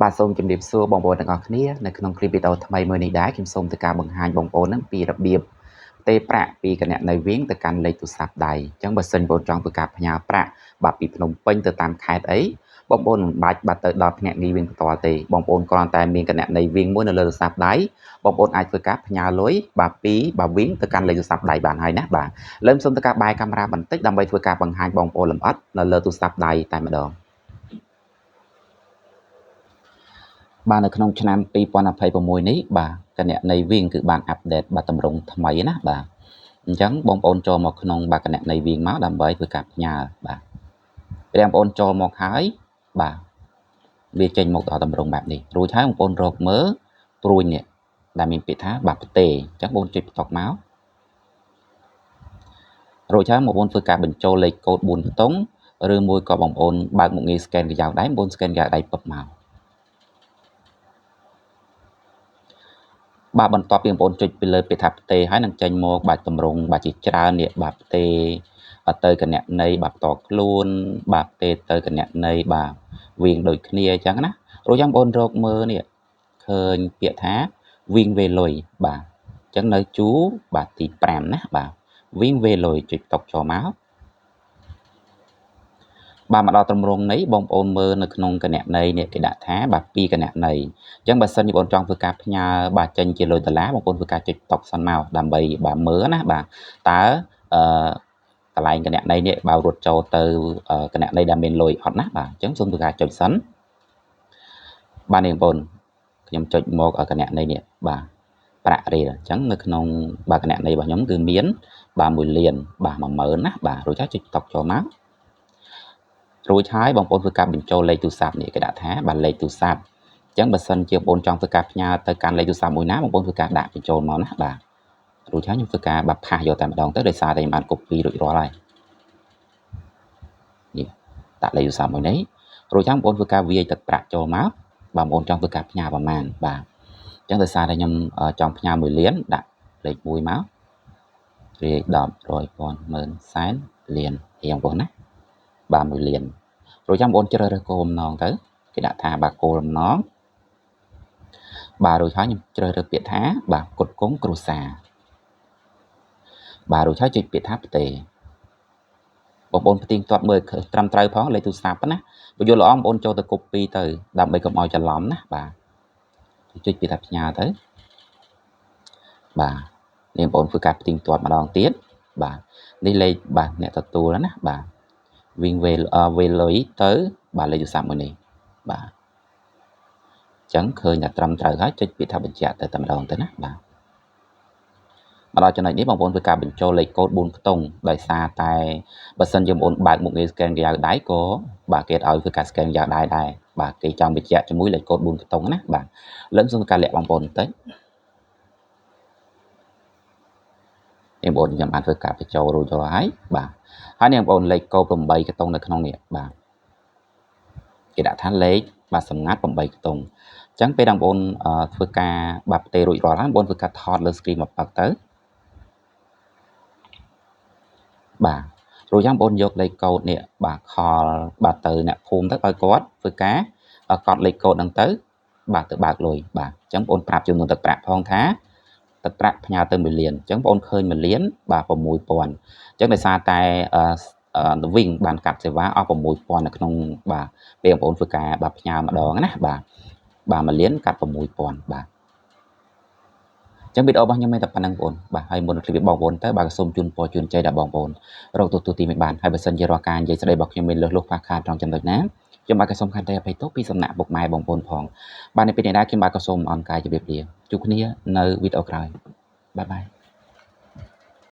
បាទសូមជម្រាបសួរបងប្អូនទាំងអស់គ្នានៅក្នុងคลิปវីដេអូថ្មីមួយនេះដែរខ្ញុំសូមធ្វើការបង្ហាញបងប្អូននឹងពីរបៀបផ្ទេរប្រាក់ពីគណនីវិញទៅកាន់លេខទូរស័ព្ទដៃអញ្ចឹងបើសិនបងប្អូនចង់ធ្វើការផ្ញើប្រាក់បាទពីភ្នំពេញទៅតាមខេត្តអីបងប្អូនមិនបាច់បាទទៅដល់ភ្នាក់ងារវិញផ្ទាល់ទេបងប្អូនគ្រាន់តែមានគណនីវិញមួយនៅលើទូរស័ព្ទដៃបងប្អូនអាចធ្វើការផ្ញើលុយបាទពីបាទវិញទៅកាន់លេខទូរស័ព្ទដៃបានហើយណាបាទលើមសូមធ្វើការបែរកាមេរ៉ាបន្តិចដើម្បីធ្វើការបង្ហាញបងប្អូនលម្អិតនៅលើទូរស័ព្ទដៃតែម្ដងបាទនៅក្នុងឆ្នាំ2026នេះបាទគណនីវិញគឺបានអាប់ដេតបាទតម្រង់ថ្មីណាបាទអញ្ចឹងបងប្អូនចូលមកក្នុងបាទគណនីវិញមកដើម្បីធ្វើការផ្ញើបាទពេលបងប្អូនចូលមកហើយបាទវាចេញមកដល់តម្រង់បែបនេះរួចហើយបងប្អូនរកមើលព្រួញនេះដែលមានពាក្យថាបាទផ្ទេអញ្ចឹងបងចុចបន្តុកមករួចហើយបងប្អូនធ្វើការបញ្ចូលលេខកូដ4ខ្ទង់ឬមួយក៏បងប្អូនបើកមុខងារ scan ក្រយ៉ៅដៃបងប្អូន scan ក្រយ៉ៅដៃពឹបមកបាទបន្ទាប់ពីបងប្អូនចុចពីលើពាក្យថាផ្ទេហើយនឹងចេញមកបាទតម្រង់បាទជាច្រើននេះបាទផ្ទេទៅគណនីបាទផ្ទាល់ខ្លួនបាទផ្ទេទៅគណនីបាទវិញដូចគ្នាអញ្ចឹងណារួចចាំបងប្អូនរកមើលនេះឃើញពាក្យថាវិញវេលុយបាទអញ្ចឹងនៅជួរបាទទី5ណាបាទវិញវេលុយចុចតុកចូលមកបាទមកដល់ត្រង់នេះបងប្អូនមើលនៅក្នុងគណនីនេះគេដាក់ថាបាទពីរគណនីអញ្ចឹងបើសិនជាបងចង់ធ្វើការផ្ញើបាទចេញជាលុយដុល្លារបងប្អូនធ្វើការចុចតុកសិនមកដើម្បីបាទមើលណាបាទតើអឺកន្លែងគណនីនេះបើរត់ចូលទៅគណនីដែលមានលុយអត់ណាបាទអញ្ចឹងសូមធ្វើការចុចសិនបាទនេះបងប្អូនខ្ញុំចុចមកគណនីនេះបាទប្រាក់រៀលអញ្ចឹងនៅក្នុងបាទគណនីរបស់ខ្ញុំគឺមានបាទ1លានបាទ10000ណាបាទរួចហើយចុចតុកចូលមករួចហើយបងប្អូនធ្វើការបញ្ចូលលេខទូរស័ព្ទនេះគេដាក់ថាបាទលេខទូរស័ព្ទអញ្ចឹងបើសិនជាបងប្អូនចង់ធ្វើការផ្ញើទៅកាន់លេខទូរស័ព្ទមួយណាបងប្អូនធ្វើការដាក់បញ្ចូលមកណាបាទរួចហើយខ្ញុំធ្វើការបាទផាសយកតែម្ដងទៅដោយសារតែខ្ញុំបាន copy រួចរាល់ហើយនេះដាក់លេខទូរស័ព្ទមួយនេះរួចហើយបងប្អូនធ្វើការវាយទឹកប្រាក់ចូលមកបាទបងប្អូនចង់ធ្វើការផ្ញើប្រមាណបាទអញ្ចឹងដោយសារតែខ្ញុំចង់ផ្ញើ1លានដាក់លេខ1មករាយ10 100ពាន់ម៉ឺនសែនលានរៀងបងប្អូនណាបាទ1លានរួចចាំបងប្អូនជ្រើសរើសគោលបំណងទៅគេដាក់ថាបាទគោលបំណងបាទរួចហើយខ្ញុំជ្រើសរើសពាក្យថាបាទគុតគង់គ្រួសារបាទរួចហើយចុចពាក្យថាផ្ទេបងប្អូនផ្ទៀងផ្ទាត់មើលត្រឹមត្រូវផងលេខទូរស័ព្ទណាបើយល់ល្អបងប្អូនចូលទៅ copy ទៅដើម្បីកុំឲ្យច្រឡំណាបាទចុចពាក្យថាផ្ញើទៅបាទនេះបងប្អូនធ្វើការផ្ទៀងផ្ទាត់ម្ដងទៀតបាទនេះលេខបាទអ្នកទទួលណាបាទវិញវេវេលុយទៅបាទលេខទូរស័ព្ទមួយនេះបាទអញ្ចឹងឃើញថាត្រឹមត្រូវហើយចុចពាក្យថាបញ្ជាក់ទៅតែម្ដងទៅណាបាទមកដល់ចំណុចនេះបងប្អូនធ្វើការបញ្ចូលលេខកូដ4ខ្ទង់ដោយសារតែបើសិនជាបងប្អូនបើកមុខងារ scan ក្រៅដៃក៏បាទគេឲ្យធ្វើការ scan ក្រៅដៃដែរបាទគេចង់បញ្ជាក់ជាមួយលេខកូដ4ខ្ទង់ណាបាទលើមសូមការលាក់បងប្អូនបន្តិចនេះបងប្អូនខ្ញុំបានធ្វើការបញ្ចូលរួចរាល់ហើយបាទហើយនេះបងប្អូនលេខកូដ8ខ្ទង់នៅក្នុងនេះបាទគេដាក់ថាលេខបាទសម្ងាត់8ខ្ទង់អញ្ចឹងពេលបងប្អូនធ្វើការបាទផ្ទេររួចរាល់ហើយបងប្អូនធ្វើការថតលើ screen មកប៉ឹកទៅបាទរួចហើយបងប្អូនយកលេខកូដនេះបាទខលបាទទៅអ្នកភូមិទៅឲ្យគាត់ធ្វើការកត់លេខកូដហ្នឹងទៅបាទទៅបើកលុយបាទអញ្ចឹងបងប្អូនប្រាប់ចំនួនទឹកប្រាក់ផងថាទឹកប្រាក់ផ្ញើទៅ1លានអញ្ចឹងបងប្អូនឃើញ1លានបាទ6000អញ្ចឹងដោយសារតែវិញបានកាត់សេវាអស់6000នៅក្នុងបាទពេលបងប្អូនធ្វើការបាទផ្ញើម្ដងណាបាទបាទ1លានកាត់6000បាទអញ្ចឹងវីដេអូរបស់ខ្ញុំមានតែប៉ុណ្្នឹងបងប្អូនបាទហើយមុននឹងឃ្លីបបងប្អូនទៅបាទសូមជូនពរជូនជ័យដល់បងប្អូនរកទទួលទីមិនបានហើយបើសិនជារាល់ការនិយាយស្ដីរបស់ខ្ញុំមានលើសលុះខ្វះខាតត្រង់ចំណុចណាខ្ញុំបាទក៏សូមខន្តីអភ័យទោសពីសំណាក់ពុកម៉ែបងប្អូនផងបាទនៅពេលនេះដែរខ្ញុំបាទក៏សូមអរកាយជម្រាបលាជួបគ្នានៅវីដេអូក្រោយបាយបាយ